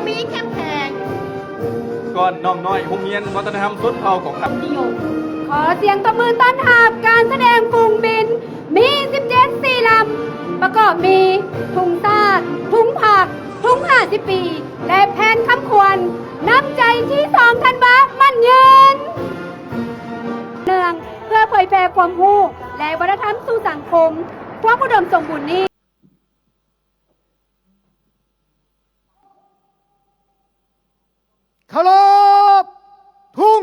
ມີເຂັ້ມແຂງ ກ່ອນນ້ອງນ້ອຍໂຮງຮຽນວັດທະນະທຳຊົນເຜົ່າຂອງເຮົາ. ນິຍົມ ຂໍສຽງຕົບມືຕ້ອນຮັບການສະແດງຝູງບິນ ມີສິບເຈັດສີ່ລຳ ປະກອບມີ ທຸງຊາດ, ທຸງພັກ, ທຸງຫ້າສິບປີ ແລະ ແຜ່ນຄຳຂວັນ ນ້ຳໃຈທີສອງທັນວາ ໝັ້ນຍືນ. ເນື່ອງເພື່ອເຜີຍແຜ່ຄວາມຮູ້ ແລະ ວັດທະນະທຳສູ່ສັງຄົມ ຄວາມອຸດົມສົມບູນນີ້. ເຄົາລົບທຸງ.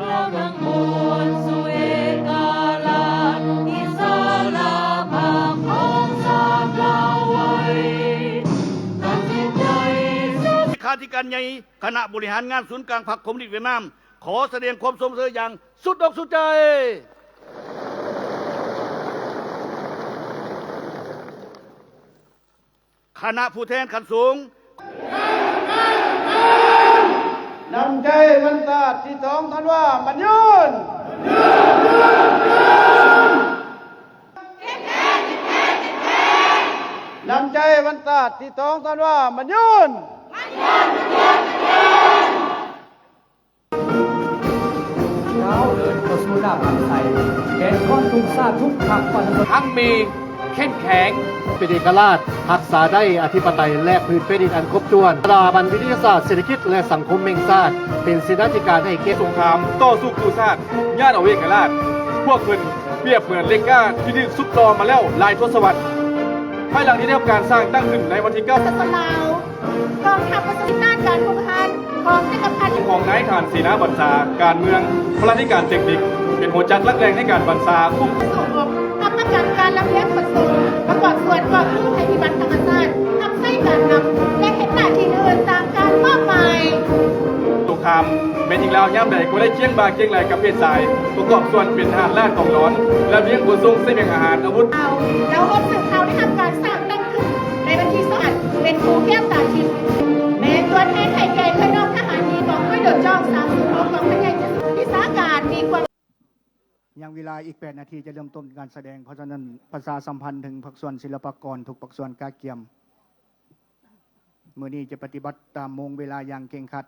ລາວທັງມວນສູ່ເອກະລາດອິດສະຫຼະພາບຂອງຊາດລາວໄວ ຕັດສິນໃຈ. ເລຂາທິການໃຫຍ່ຄະນະບໍລິຫານງານສູນກາງພັກຄອມມູນິດຫວຽດນາມ ຂໍສະແດງຄວາມຊົມເຊີຍຢ່າງສຸດອົກສຸດໃຈ. ຄະນະຜູ້ແທນຂັ້ນສູງ. ນ້ຳໃຈວັນຊາດທີສອງທັນວາ ໝັ້ນຍືນ. ນ້ຳໃຈວັນຊາດທີສອງທັນວາ ໝັ້ນຍືນ. ກ້າວເດີນເຂົ້າສູ່ໜ້າພັກໄຊ ແກ່ນຄອນທຸງຊາດທຸກພາກສ່ວນ. ຮັ່ງມີເຂັ້ມແຂງ ເປັນເອກະລາດ, ຮັກສາໄດ້ອະທິປະໄຕ ແລະ ພື້ນແຜ່ນດິນອັນຄົບຖ້ວນ. ສະຖາບັນວິທະຍາສາດເສດຖະກິດ ແລະ ສັງຄົມແຫ່ງຊາດ ເປັນເສນາທິການໃຫ້ແກ່. ສົງຄາມຕໍ່ສູ້ກູ້ຊາດ ຍາດເອົາເອກະລາດ. ພວກເພິ່ນປຽບເໝືອນເຫຼັກກ້າທີ່ຖືກຊຸບຫຼໍ່ມາແລ້ວຫຼາຍທົດສະວັດ. ພາຍຫຼັງທີ່ໄດ້ຮັບການສ້າງຕັ້ງຂຶ້ນໃນວັນທີເກົ້າ ປະຊາຊົນລາວ ກອງທັບປະຊາຊົນຕ້ານການຮຸກຮານຂອງຈັກກະພັດ ຂອງນາຍທະຫານເສນາບັນຊາ, ການເມືອງ, ພະລາທິການເຕັກນິກ ເປັນຫົວຈັກຫຼັກແຫຼ່ງໃນການບັນຊາຄຸ້ມ. ຮັບປະກັນການລຳລຽງຂົນສົ່ງ, ປະກອບສ່ວນກອບກູ້ໄພພິບັດທຳມະຊາດ, ຮັບໃຊ້ການນຳ ແລະ ເຮັດໜ້າທີ່ອື່ນຕາມການມອບໝາຍ. ສົງຄາມແມ່ຍິງລາວຍາມໃດກໍໄດ້ຄຽງບ່າຄຽງໄຫຼ່ກັບເພດຊາຍ, ປະກອບສ່ວນເປັນທະຫານລາດກອງຫຼອນ, ລຳລຽງຂົນສົ່ງສະບຽງອາຫານ, ອາວຸດ. ລາວໂຮມສືບເຂົ້າໄດ້ຮັບການສ້າງຕັ້ງ ໃນວັນທີຊາວ ເປັນຜູ້ພຽງຕາທິດ ແມ່ນຕົວແທນໃຫ້ແກ່ເອື້ອຍນ້ອງທະຫານດີ ກອງຮ້ອຍໂດດຈ້ອງ ສາມສູນຫົກ ກອງພັນໃຫຍ່ ເຈັດສິບ ວິຊາການ ມີຄວາມ. ຍັງເວລາອີກແປດນາທີຈະເລີ່ມຕົ້ນການສະແດງ, ເພາະສະນັ້ນປະຊາສຳພັນເຖິງພາກສ່ວນສິລະປາກອນທຸກພາກສ່ວນກະກຽມ. ມື້ນີ້ຈະປະຕິບັດຕາມໂມງເວລາຢ່າງເຄັ່ງຄັດ.